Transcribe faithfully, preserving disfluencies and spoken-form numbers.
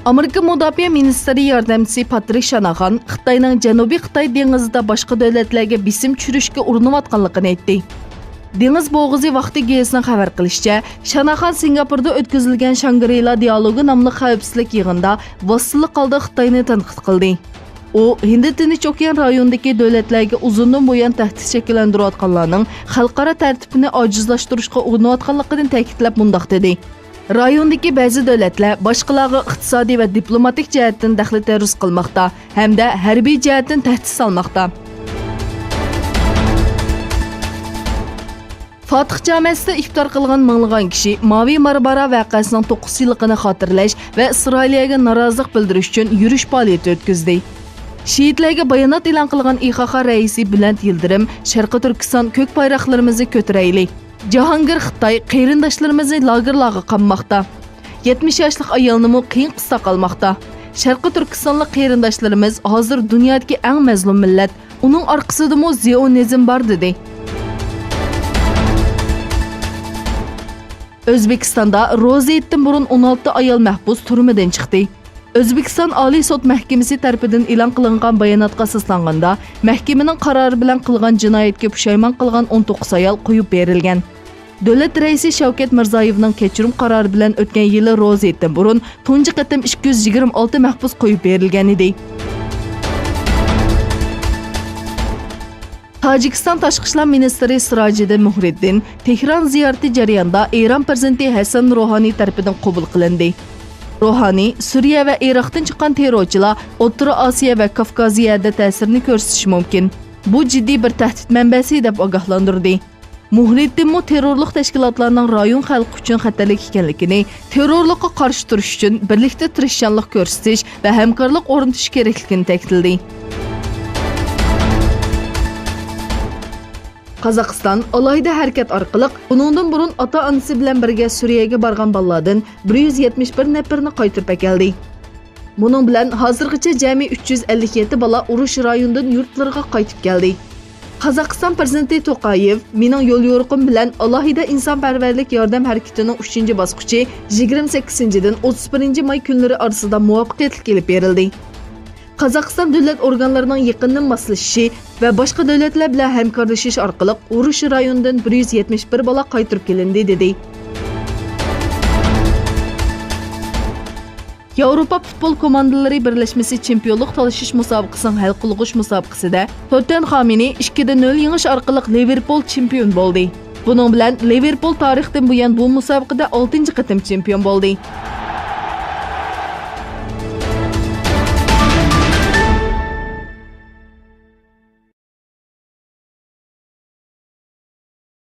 ئامېرىكا مۇداپىئە مىنىستىرى ياردەمچىسى پاترىك شاناخان خىتاينىڭ جەنۇبىي خىتاي دېڭىزىدا باشقا دۆلەتلەرگە بېسىم چۈشۈرۈشكە ئۇرۇنۇۋاتقانلىقىنى ئېيتتى. دېڭىز بوغۇزى ۋاقتى گېزىتىنىڭ خەۋەر قىلىشىچە، شاناخان سىنگاپوردا ئۆتكۈزۈلگەن شانگرىلا دىئالوگى ناملىق خەۋپسىزلىك يىغىنىدا ۋاسىتىلىق ھالدا خىتاينى تەنقىد قىلدى. ئۇ ھىندى تىنچ ئوكيان رايونىدىكى دۆلەتلەرگە ئۇزۇندىن بۇيان تەھدىت شەكىللەندۈرۈۋاتقانلارنىڭ خەلقئارا تەرتىپنى ئاجىزلاشتۇرۇشقا ئۇرۇنۇۋاتقانلىقىنى تەكىتلەپ مۇنداق دېدى: رايوندىكى بەزى دۆلەتلەر باشقىلارغا ئىقتىسادىي ۋە دىپلوماتىك جەھەتتىن دەخلى تەرۇز قىلماقتا ھەمدە ھەربىي جەھەتتىن تەھدىت سالماقتا. فاتىھ جامەسىدە ئىپتار قىلغان مىڭلىغان كىشى ماۋى مارمارا ۋەقەسىنىڭ توققۇز يىللىقىنى خاتىرىلەش ۋە ئىسرائىلىيەگە نارازىلىق بىلدۈرۈش ئۈچۈن يۈرۈش پائالىيىتى ئۆتكۈزدى. شىئىتلەرگە بايانات ئېلان قىلغان ئىخاخا رەئىسى بۈلەنت يىلدىرىم، شەرقىي تۈركىستان كۆك بايراقلىرىمىزنى كۆتۈرەيلى! جاھانگىر خىتاي قېرىنداشلىرىمىزنى لاگېرلارغا قامماقتا. يەتمىش ياشلىق ئايالنىمۇ قىيىن قىستاق ئالماقتا. شەرقىي تۈركىستانلىق قېرىنداشلىرىمىز ھازىر دۇنيادىكى ئەڭ مەزلۇم مىللەت. ئۇنىڭ ئارقىسىدىمۇ زىئونىزم بار، دېدى. ئۆزبېكىستاندا روزا ھېيتتىن بۇرۇن ئون ئالتە ئايال مەھبۇس تۈرمىدىن چىقتى. ئۆزبېكىستان ئالىي سوت مەھكىمىسى تەرىپىدىن ئېلان قىلىنغان باياناتقا ئاساسلانغاندا، مەھكىمىنىڭ قارارى بىلەن قىلغان جىنايەتكە پۇشايمان قىلغان ئون توققۇز ئايال قويۇپ بېرىلگەن. دۆلەت رەئىسى شەۋكەت مىرزىيېۋنىڭ كەچۈرۈم قارارى بىلەن ئۆتكەن يىلى روزا ھېيتتىن بۇرۇن تۇنجى قېتىم ئىككى يۈز يىگىرمە ئالتە مەھبۇس قويۇپ بېرىلگەن ئىدى. تاجىكىستان تاشقى ئىشلار مىنىستىرى سىراجىدىن مۇھرىدىن تېھران زىيارىتى جەريانىدا ئىران پىرېزىدېنتى ھەسەن روھانىي تەرىپىدىن قوبۇل قىلىندى. روھانىي، سۈرىيە ۋە ئىراقتىن چىققان تېررورچىلار ئوتتۇرا ئاسىيا ۋە كاۋكازىيەدە تەسىرىنى كۆرسىتىشى مۇمكىن. بۇ جىددىي بىر تەھدىت مەنبەسى، دەپ ئاگاھلاندۇردى. مۇھرىدىنمۇ تېررورلۇق تەشكىلاتلارنىڭ رايون خەلقى ئۈچۈن خەتەرلىك ئىكەنلىكىنى، تېررورلۇققا قارشى تۇرۇش ئۈچۈن بىرلىكتە تىرىشچانلىق كۆرسىتىش ۋە ھەمكارلىق ئورنىتىش كېرەكلىكىنى تەكىتلىدى. قازاقىستان ئالاھىدە ھەرىكەت ئارقىلىق ئۇنىڭدىن بۇرۇن ئاتا-ئانىسى بىلەن بىرگە سۈرىيەگە بارغان بالىلاردىن بىر يۈز يەتمىش بىر نەپىرىنى قايتۇرۇپ ئەكەلدى. بۇنىڭ بىلەن ھازىرغىچە جەمئىي ئۈچ يۈز ئەللىك يەتتە بالا ئۇرۇش رايونىدىن يۇرتلىرىغا قايتىپ كەلدى. قازاقىستان پىرېزىدېنتى توقايېۋ، مېنىڭ يوليورۇقۇم بىلەن ئالاھىدە ئىنسانپەرۋەرلىك ياردەم ھەرىكىتىنىڭ ئۈچىنچى باسقۇچى يىگىرمە سەككىزىنچىدىن ئوتتۇز بىرىنچى ماي كۈنلىرى ئارىسىدا مۇۋەپپەقىيەتلىك ئېلىپ بېرىلدى. قازاقىستان دۆلەت ئورگانلىرىنىڭ يېقىندىن ماسلىشىشى ۋە باشقا دۆلەتلەر بىلەن ھەمكارلىشىش ئارقىلىق ئۇرۇش رايونىدىن بىر يۈز يەتمىش بىر بالا قايتۇرۇپ كېلىندى، دېدى. ياۋروپا پۇتبول كوماندىلىرى بىرلەشمىسى چېمپىيونلۇق تالىشىش مۇسابىقىسىنىڭ ھەل قىلغۇچ مۇسابىقىسىدە توتتېنخامنى ئىككىدە نۆل يېڭىش ئارقىلىق لىۋېرپۇل چېمپىيون بولدى. بۇنىڭ بىلەن لىۋېرپۇل تارىختىن بۇيان بۇ مۇسابىقىدە ئالتىنچى قېتىم چېمپىيون بولدى.